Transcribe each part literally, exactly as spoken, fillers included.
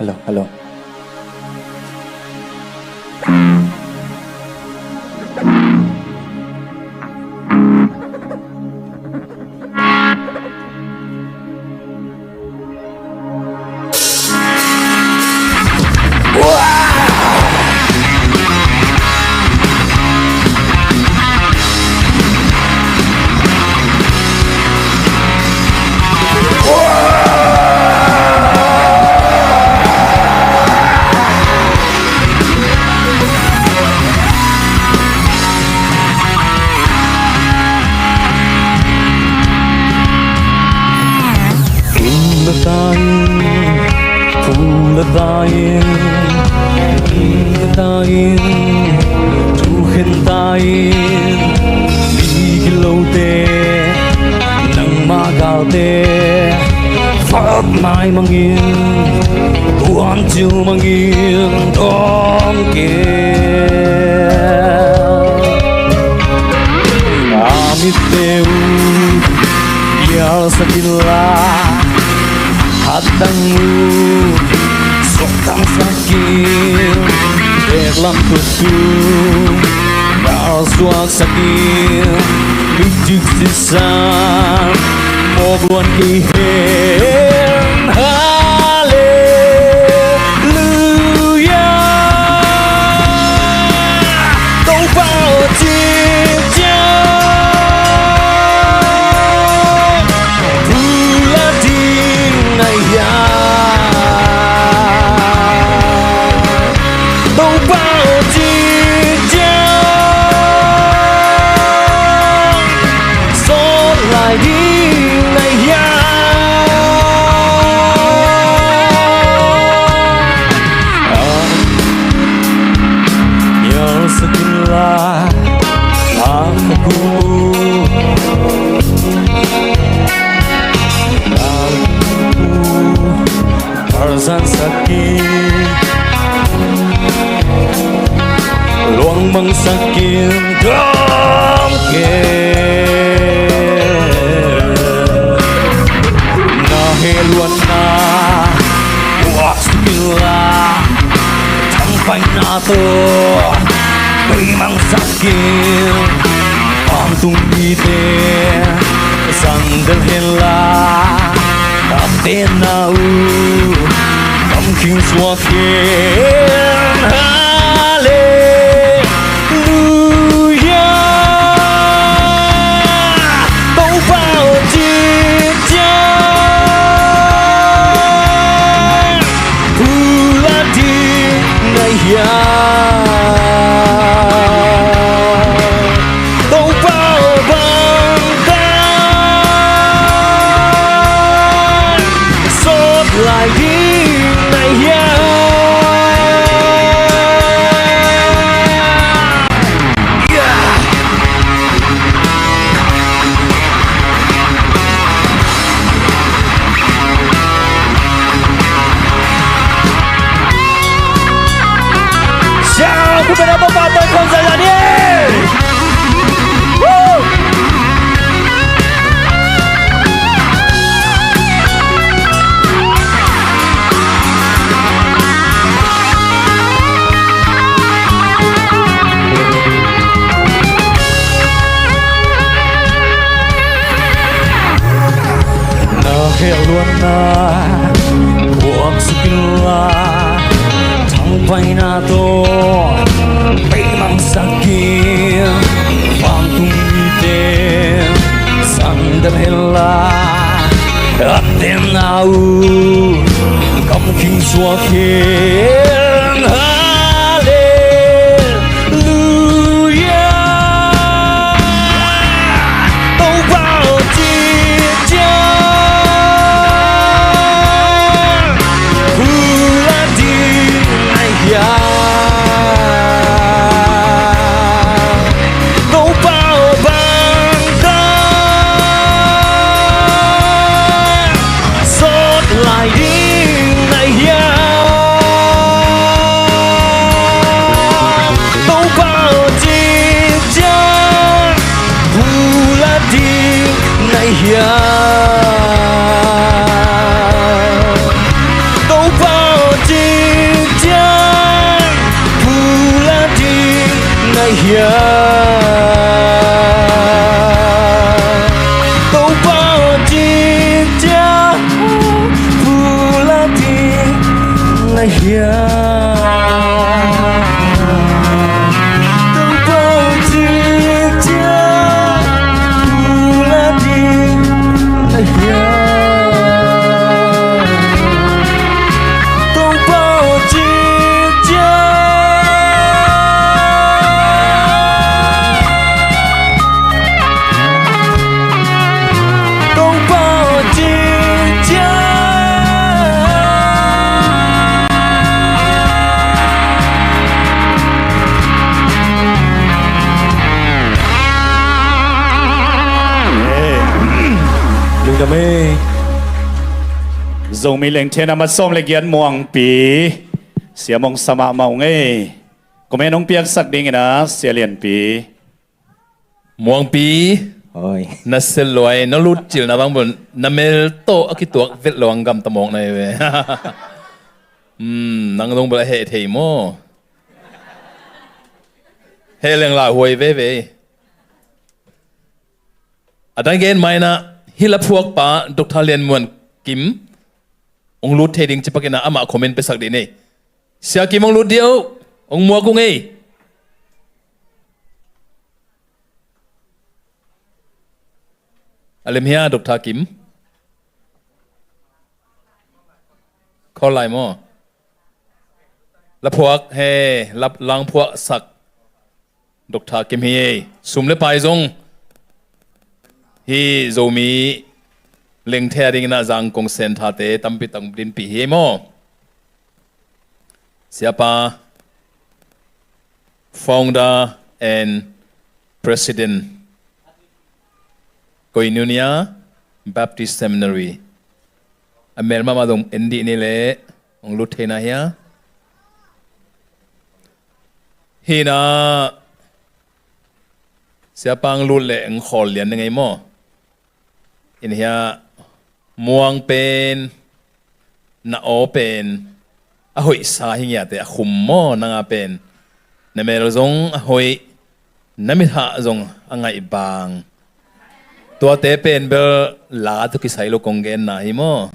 Hello, hello. Tung la ta in, tung la ta in, tung la ta in, tu khen ta in, mi kilote, nangma galte, fat mai mangin, tuan ciu mangin, dong ke. A mitte uh bialsak inla, hatang uh sokthangsak in, beklam khut uh nalsuaksak in, mikcik sisan mawk luan kei hen. Halleluia. Topa aw cih ciang pulak ding na hiam? Topa aw cih ciang sawt lai ding na hiam? Bialsak inla, a ka kum uh, a ka kum uh, parzansak in, luangmangsak in, dong ke. Na heh luanna tuak suk inla, thangpaihna tawh beimangsak in, vantung mite sangdel henla, a tenna uh kamkhing suak hen. Halleluia. Topa aw cih ciang pulak ding na hiam? Topa aw bang dan sawt lai ding na hiam? Siang, khut beng a Topa tawh khawm zai lai ni. Na heh luanna tuak suk inla, thangpaihna tawh beimangsak in, vantung mite sangdel henla, a tenna uh kamkhing suak hen. Halleluia. Topa aw cih ciang pulak ding na hiam? Topa aw bang dan sawt lai ding na hiam? Topa aw cih ciang pulak ding na hiam? Topa aw cih Topa aw, cik ciang pulak ding na hiam? Topa aw, cik ciang pulak ding na hiam? Topa aw, cik ciang. Topa aw, cik ciang. Lungdam ei. Zomi Lengthe na mat sawm le giat Muangpi. Siam hong sa mahmah ung ei. Comment hong piaksak dingin a, Sia Lianpi. Muangpi. Oi. Na sia luai, na lutcilna bang bun, na mel tawh a kituak vet lo ang gam tamawk na hi ve. Hmm, nang dong bel a heh thei maw? Heh leng lauhuai veve. A dang gen mai na, hi la phuakpa Doctor Lian Muan Kim hong lut thei ding ci pakin a, amah comment piasak dih nei. Sia Kim hong lut dih o, hong muak ung ei. A lem hia, Doctor Kim? Khawl lai maw? La phuak he, la lang phuaksak Doctor Kim hi ei. Sum le pai zong hi Zomi Lengthe a dingin a zang kong sen thate tampi tak dinpih hi ei maw? Siapa, founder and president, Koinonia Baptist Seminary. A mel mahmah zong en dih ni leh hong lut theina hia? Hina, siapa hong lut leh hong khawl lian ni ngei maw? In hia, Muang pen, na aw pen a hoihsa hi ngiate a khum maw? Nanga pen na mel zong a hoih, na mithah zong a ngaih bang. Tuate pen bel la tawh kisai lo kong genna hi maw?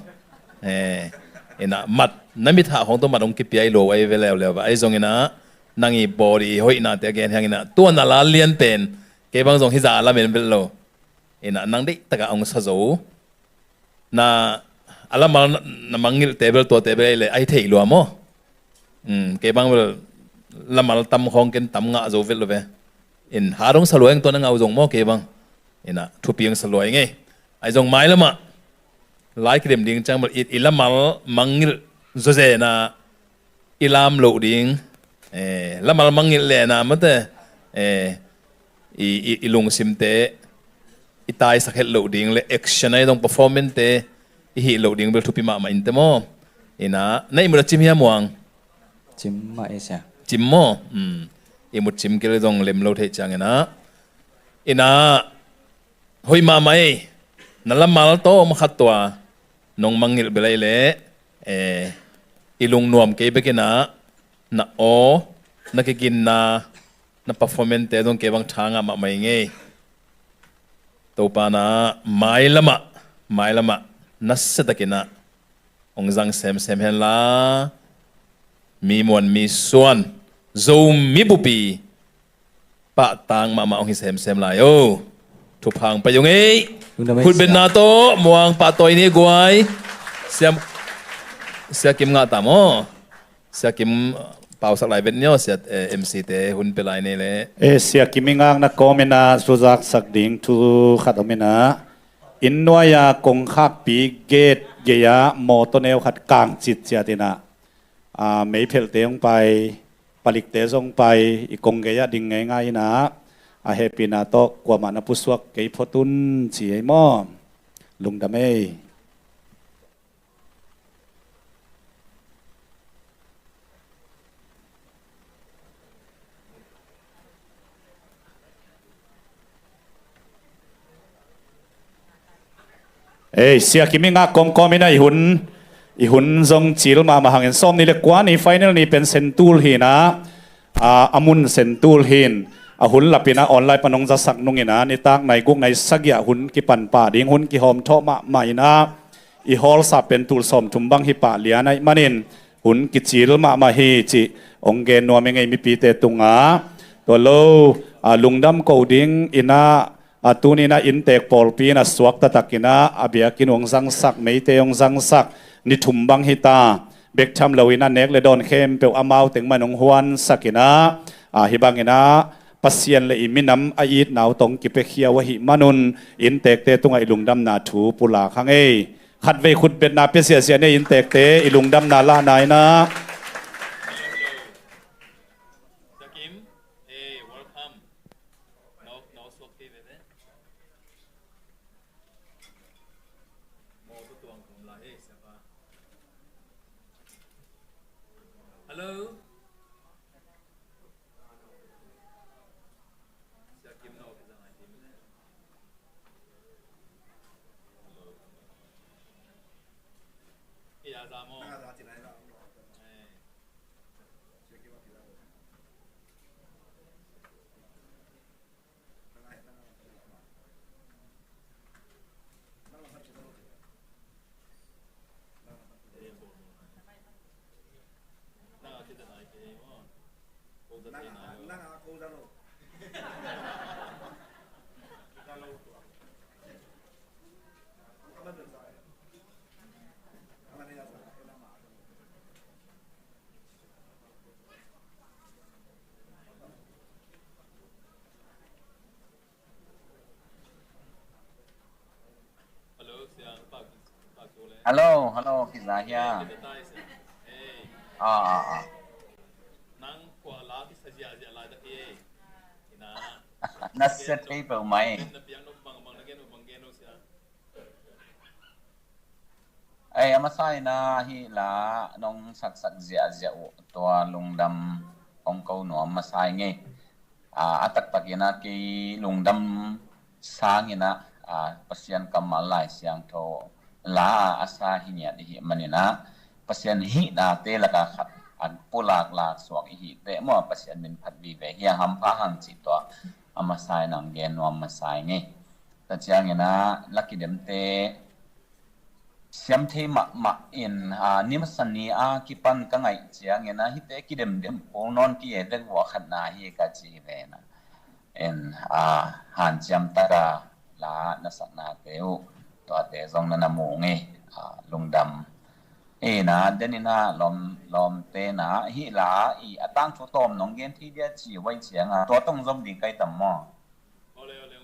Eh, ina mat na mithah khong tawh mat hong kipia i lo ahi ve leuleu va. Ahi zong ina nang i body i hoihnate a gen hiang ina tua na la lian pen kei bang zong hi za a lamen vet lo. Ina nang deih takah hong sa zo. Na a lamal na, na mangngilhte bel tuate bel ei le ahi thei lua maw? Um, kei bang bel lamal tam khawng ken tam ngah zo vet lo ve. In ha dong sa lua eng tua na ngah uh zong maw kei bang. Ina thupi hong sa lua eng ei. Ahi zong mai lamah lai kidem ding ciang bel i, i lamal mangngilh zawzena i lam loh ding, eh, lamal mangngilh lehna mate, eh, i, i, i lungsimte i taisak het loh ding le action ahi zong performance te i hih loh ding bel thupi mahmah inte maw? Ina na ihmut a cim hia Muang? Cim mah e sia. Cim maw? Hmm. Ihmut cim kei le zong lem lo theih ciang ina. Ina hoih mahmah ei. Na lamal tawh om khat tua nong mangngilh bel ei leh, eh, i lungnuam kei bek ina na aw, na kiginna, na performance te zong kei bang tha ngah mahmah i ngei. Topa na mai lamah, mai lamah na siatak ina hong zang semsem henla, mi muan mi suan Zomi bupi pahtang mahmah hong hi semsem lai o. Thupha hong pai ung ei. Lungdam ei, Khutbetna sia. Tawh Muang pahtawi ni guai. Sia, Sia Kim ngah ta maw? Sia Kim pausak lai vet ni aw, sia, eh, M C te hun pia lai ni le. Eh, Sia Kim i ngakna kawm ina zuzaksak ding thu khat om ina. Inn nuai-a kongkhakpi gate gei-ah mawtaw neu khat kangcit ciat ina. Ah, meiphelhte hong pai, palikte zong pai, i kong gei-ah ding ngeingai ina. A hehpihna tawh kuamah na pusuak kei phot un ci ei maw? Lungdam ei. Ei, Sia Kim i ngak kawmkawm ina i hun, i hun zong cil mahmah hangin sawm ni le kua ni final ni pen sentul hi ina, a, a mun sentul hin. a hun lapin ah online pan hong zasak nungin ah nitak nai guk nai sagih ah hun kipan pah ding, hun kihawm thawh mahmah in ah i hall sap pen tul sawmthum bang hi pah lian ahih manin hun kicil mahmah hi cih hong gen nuam ing ei mipite tungah. Tua lo, a, lungdam ko ding in ah, a, tuni in ah inntek pawlpi in a suak taktak in ah a biakinn hong zangsak, meite hong zangsak ni thum bang hi ta. Bek tham lo in ah nek le dawn khempeuh amau teng mah in hong huansak in ah, a, hih bangin ah Pasian le i minam a itna uh tawh hong kipiakhia uh ahih manun inntekte tungah i lungdamna thu pulak hang ei. Khatvei khutbetna pia siasia ni ei inntekte, i lungdamna lahna in ah. Hello, hello. Sia Kim, hey, welcome. No, no, suak kei veve. Mo tu tuang kum la, hey, siapa? Hello. Sia Kim no, kita ngai Kim. Hello. Hey, ya za mo. Hey. Hello, hello, kiza hia? Ah, ah, ah. Na set thei peuhmah ei. Ei, a masa in ah hih la nong saksak ziahziah uh tua lungdam hong ko nuam masa ing ei. A, a taktak in ah kei lungdam sang in ah, a, Pasian kammal Lai Siangtho la a sa hi ngiat i hih manin ah Pasian hih nate lakah khat a pulak lak suak i hih teh maw, Pasian min phat vive hi a, hampha hang cih tua a masa in ah hong gen nuam masa ing ei. Tua ciangin ah la kidemte siam thei mahmah in, a, ni masa ni a kipan ka ngaih ciangin ah hihte kidemdem kul nawn ki-et vek vua khatna hi ka ci hi ve na. In, a, hanciam taka la na saknate uh tuate zong na na mu ngei, a, lungdam. Ei na, den in ah lawm, lawmte na, hih la i a tangthu tawm nong gen thei dia ci vai ciang a, tua tong zom ding kai tam maw?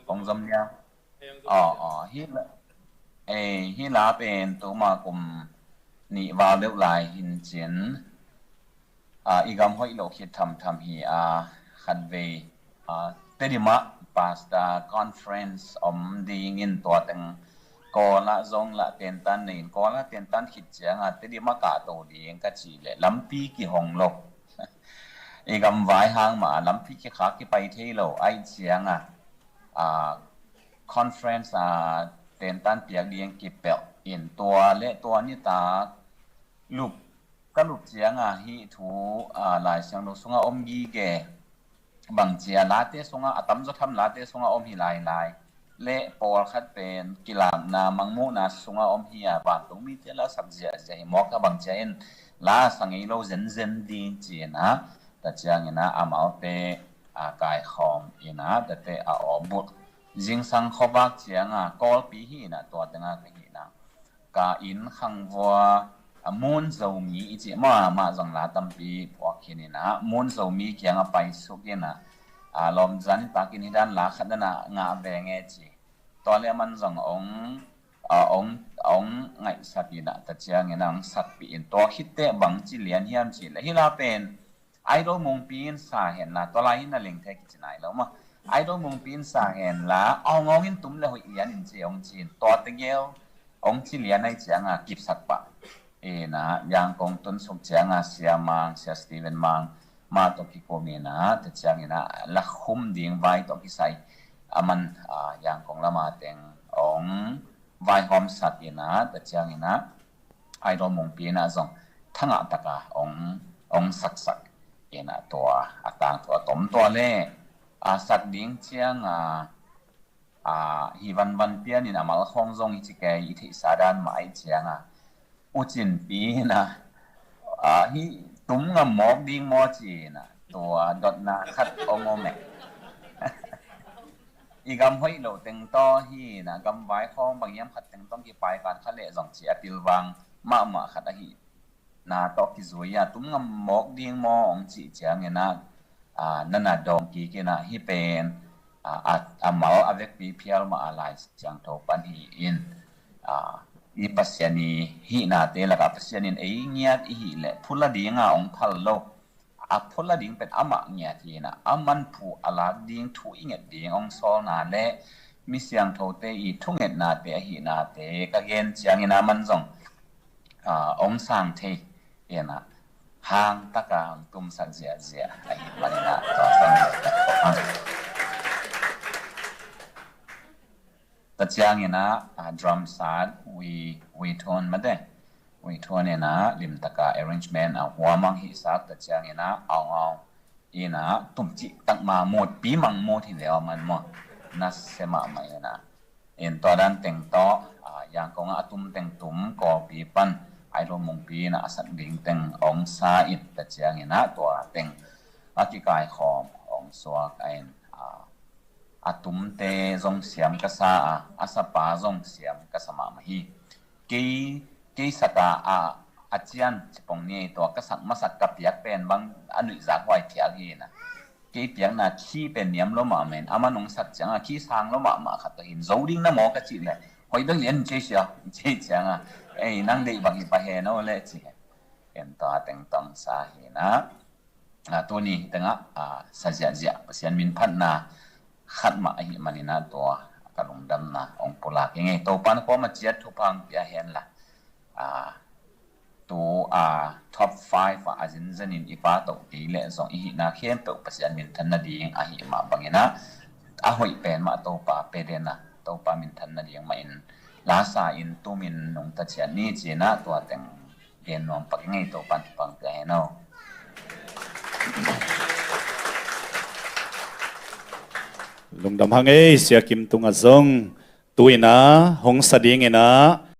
Hong zom dia. Aw, aw, hih la, eh, hih la pen tuma kum nih val deuh lai hin cin, a, i gam hoih loh khit thamtham hi a, khatvei, a, Tedim ah Pastor Conference om dingin tua teng Kawl ah zong lah tentan nei in, Kawl ah tentan khit ciang a Tedim ah kahto ding ka cih leh lampi kihong lo. I gam vai hang mah lampi kikhak kipai thei lo ahih ciang a, a, conference a tentan piak ding kipelh in tua le tua nitak lup, ka lup ciang a hih thu, a, Lai Siangtho sungah om gige, bangci a late sungah, a tamzaw tham late sungah om hi lailai le pawlkhat pen kilakna mangmuhna sungah om hi a, vantung mite la sak ziahziah hi mawk a, bangci a in la sa ngei lo zenzen ding ci in a, tua ciangin a amaute, a, kaikhawm in a, tate a awbulh. Zingsang khuavak ciang a Kawlpi hi in a, tua teng a ka hi in a, ka inn khangvua, a, Mun Zomi i cih mah, mah zong la tampi phuak khin in a, Mun Zomi kiang a paisuk in a, a, lawm zan takin hih dan la khat dan a ngah ve nge ci. Tua le aman zong ong, a, ong, ong ngaihsak in a, tua ciangin a ong sakpih in, tua khit teh bangci lian hiam cih leh hih la pen Idol Mungpi in sa hen la, tua lai in a leng thei kici nai lo maw. Idol Mungpi in sa hen la, awng awng in tum le hoih lian in ci ong ci in, tua tegel ong ci lian ahih ciang a kipsak pah. Ina, Yangon tun suk ciang a Sia Mang, Sia Steven Mang mah tawh kikum in a, tua ciangin a la khum ding vai tawh kisai, aman, a, Yangon lam a teng ong vaihawmsak in a, tua ciangin a Idol Mungpi in a zong thangah taka ong, ong saksak in a, tua a tangthu a tom tua le a sak ding ciang a, a, hi vanvan pianin a mal khawng zong hi ci kei i theihsa dan mah ahi ciang a, U Cin pi in a, a, hi tum ngam mawk ding maw ci in a, tua dotna khat ong om e. I gam hoih loh teng tawh hi in a, gam vai khawng bang hiam khat teng tawh kipai kan kha leh zong ci a pilvang mahmah khat ahi na tawh kizui a, tum ngam mawk ding maw ong cih ciangin a, a, nana dawng kik in a, hi pen, a, a, a mal a vekpi phial mah a Lai Siangtho pan hi in, a, i Pasian i hihnate lakah Pasian in ei ngiat i hih leh phula dinga ong phal lo. A phula ding pen amah ngiat hi in a, a manphu a lak ding thu i nget ding ong sawlna le mi siangthote i thungetnate a hihnate ka gen ciangin a man zong, a, ong sang thei in a, hang taka ong tumsak ziahziah ahi manin a, tua pen ta ciangin a, a, drum sat, Wi, Wi Thon mate, Wi Thon in a limtaka arrangement a huamang hihsak ta ciangin a, aung aung in a, tum cih tak ma mut pi mang mut hi leh a man maw, na se mahmah in a. In tua dan teng tawh, a, Yangon ah a tum teng tum, Kawlpi pan, ai lo Mungpi in a sak ding teng ong sa in ta ciangin a, tua teng a kikaikhawm ong suak a in, a, a tumte zong siam ka sa a, a sapa zong siam ka sa mahmah hi. Kei, kei saka a, a cian cipong ni tua ka sak masak ka piak pen bang a nuihzak huai phial hi na. Kei piakna khi pen niam lo mahmah in, a man ong sak ciang a khi sang lo mahmah khat tawh hin zo ding na maw ka cih leh, hoih bek lian cei sia, cei ciang a, ei, nang deih bang hi pah hen aw leh ci. En tua teng tawh sa hi na. A, tuni tengah, a, sa ziahziah Pasian min phatna khat mah ahi manin a, tua ka lungdamna ong pulak hi ngei. Topan khuama ciat thupha ong pia hen la. A, tu, a, top five a, a zenzen in i patoh kei leh zong i hihna khempeuh Pasian minthan nading ahi mah bangin a, a hoih pen mah Topa pe den a, Topa minthan nading mah in lasa in tumin nungta ciat ni ci in a, tua teng gen nuam pak i ngei. Topan thupha ong pia hen aw. Lungdam hang ei, Sia Kim tungah zong tu in a, hong sa ding in a,